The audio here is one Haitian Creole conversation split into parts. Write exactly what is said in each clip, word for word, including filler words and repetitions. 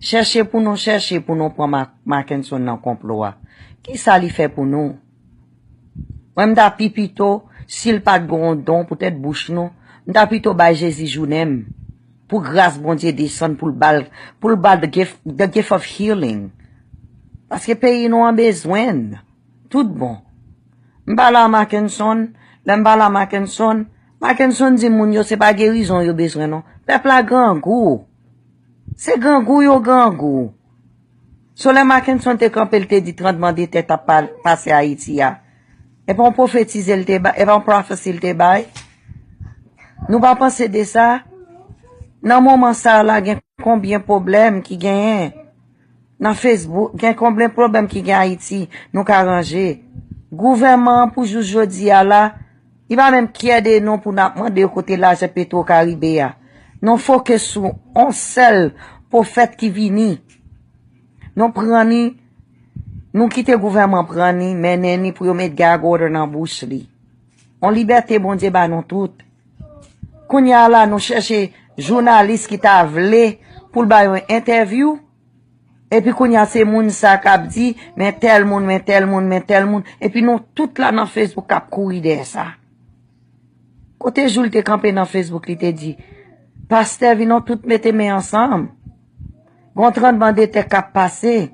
Chèche pou nou chèche pou nou pran Ma- Mackenson nan konplo a. Kisa li fè pou nou? Mwen, m ta pi pito, si l pa t gen yon don poutèt bouch nou, m ta pito bay Jezi jounen m, pou gras Bondye desann, pou l ba l, pou l ba l the gift, the gift of healing. Paske peyi nou an bezwen l. Tout bon. M pale a Mackenson, lè m pale a Mackenson, Mackenson di moun yo se pa gerizon yo bezwen non. Pèp la grangou. Se grangou yo grangou. So lè Mackenson te kanpe, l te di tranblemanntè t ap pa- pase Ayiti a. E pa yon pwofetize l te bay, e pa yon pwofesi l te bay. Nou pa panse de sa? Nan moman sa a la, gen konbyen pwoblèm ki genyen nan Facebook, gen konbyen pwoblèm ki gen Ayiti, nou ka ranje. Gouvènman an pou jous jodi a la, li pa menm kyè de nou pou n ap mande yo kote lajan Petro Karibe a. Nou fokis sou yon sèl pwofèt ki vini. Nou pran ni, nou kite gouvènman pran ni, mennen ni pou yo met gag order nan bouch li. On libète Bondye ba nou tout. Kounye a la, nou chèche jounalis ki ta vle pou l bay yon entèvyou. Epi kounye a, se moun sa k ap di, men tèl moun, men tèl moun, men tèl moun. Epi nou tout la nan Facebook k ap kouri dèyè sa. Kote jou l te kanpe nan Facebook, li te di, pastè vin, nou tout mete men ansanm. Gon tranblemanntè k ap pase.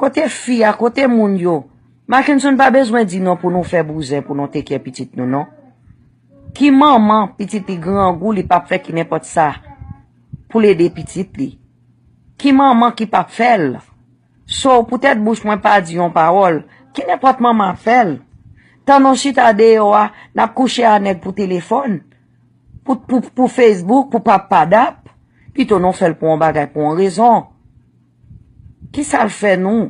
Kote fi a, kote moun yo? Mackenson pa bezwen di non pou nou fè bouzen, pou nou teke pitit nou non. Ki manman pitit li grangou, li p ap fè ki nenpòt sa pou l ede pitit li? Ki manman ki p ap fè l? So, poutèt bouch mwen pa di yon pawòl, ki nenpòt manman ap fè l? Tan nou chita deyò a, n ap kouche a nèg pou telefòn, pou, pou, pou Facebook, pou pap padap, pito nou fè l pou yon bagay, pou yon rezon. Kisa l fè nou?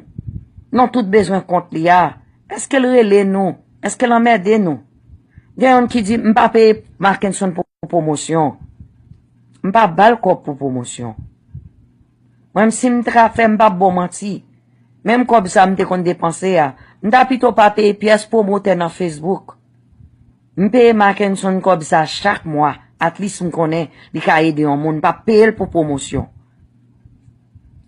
Nou tout bezwen kont li a. Èske l rele nou? Èske l anmède nou? Gen youn ki di, m pa peye Mackenson pou pwomosyon. M pa ba l kòb pou pwomosyon. Mwen, si m ta ka fè, m p ap ba w manti. Menm kòb sa m te konn depanse a, m ta pito pa peye pyès pwomotè nan Facebook. M peye Mackenson kòb sa chak mwa, at least m konnen li ka ede yon moun, m p ap peye l pou pwomosyon.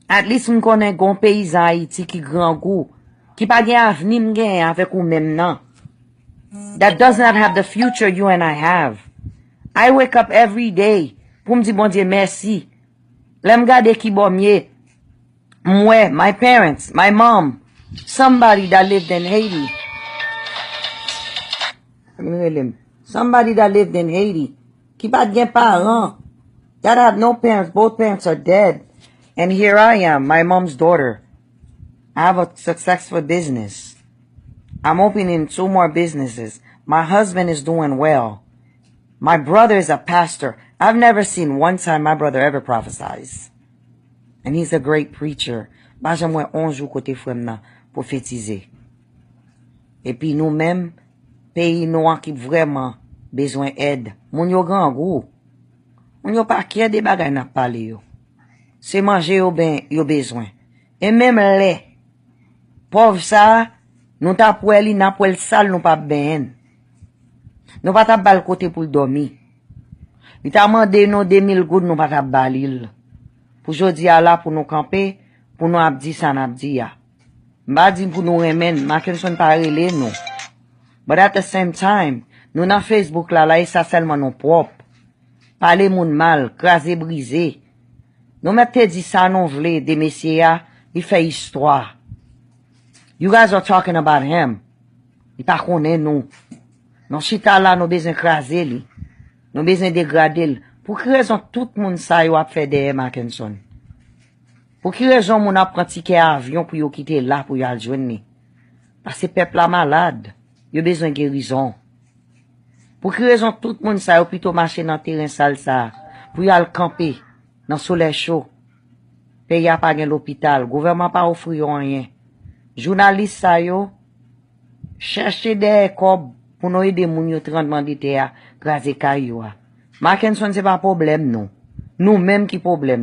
At least m konnen gon peyizan Ayiti ki grangou, ki pa gen avni m genyen avèk ou menm nan. That does not have the future you and I have. I wake up every day pou m di Bondye mèsi. Lè m gade ki bò m ye, m wè my parents, my mom, somebody that lived in Haiti. Let me rele m. Somebody that lived in Haiti, ki pa t gen paran, that have no parents, both parents are dead. And here I am, my mom's daughter. I have a successful business. I'm opening two more businesses. My husband is doing well. My brother is a pastor. I've never seen one time my brother ever prophesies. And he's a great preacher. M pa janm wè on jou kote frè m nan pwofetize. Epi nou menm, peyi nou an ki vrèman bezwen èd. Moun yo grangou. Moun yo pa kyè de bagay n ap pale yo. Se manje yo ben, yo bezwen. E menm lè pòv sa a, nou t ap wè li, n ap wè l sal, nou p ap benyen l. Nou pa t ap ba l kote pou l dòmi. Li ta mande nou de mil goud, nou pa t ap ba li l. Pou jodi a la, pou nou kanpe, pou nou ap di sa n ap di a. M pa di pou nou renmen l, Mackenson pa rele nou. But at the same time, nou nan Facebook la, la, e sa sèlman nou pwòp. Pale moun mal, kraze brize. Nou mèt te di sa nou vle de mesye a, li fè istwa. You guys are talking about him. Li pa konnen nou. Nou chita la, nou bezwen kraze li. Nou bezwen degrade l. Pou ki rezon tout moun sa yo ap fè dèyè Mackenson? Pou ki rezon moun ap pran tikè avyon pou yo kite la pou yo al jwenn li? Paske pèp la malad, yo bezwen gerizon. Pou ki rezon tout moun sa yo pito mache nan teren sal sa a pou y al kanpe nan solèy cho? Peyi a pa gen lopital, gouvènman pa ofri yo anyen. Jounalis sa yo chèche dèyè kòb pou nou ede moun yo tranblemanntè a kraze kay yo a. Mackenson se pa pwoblèm nou. Nou menm ki pwoblèm.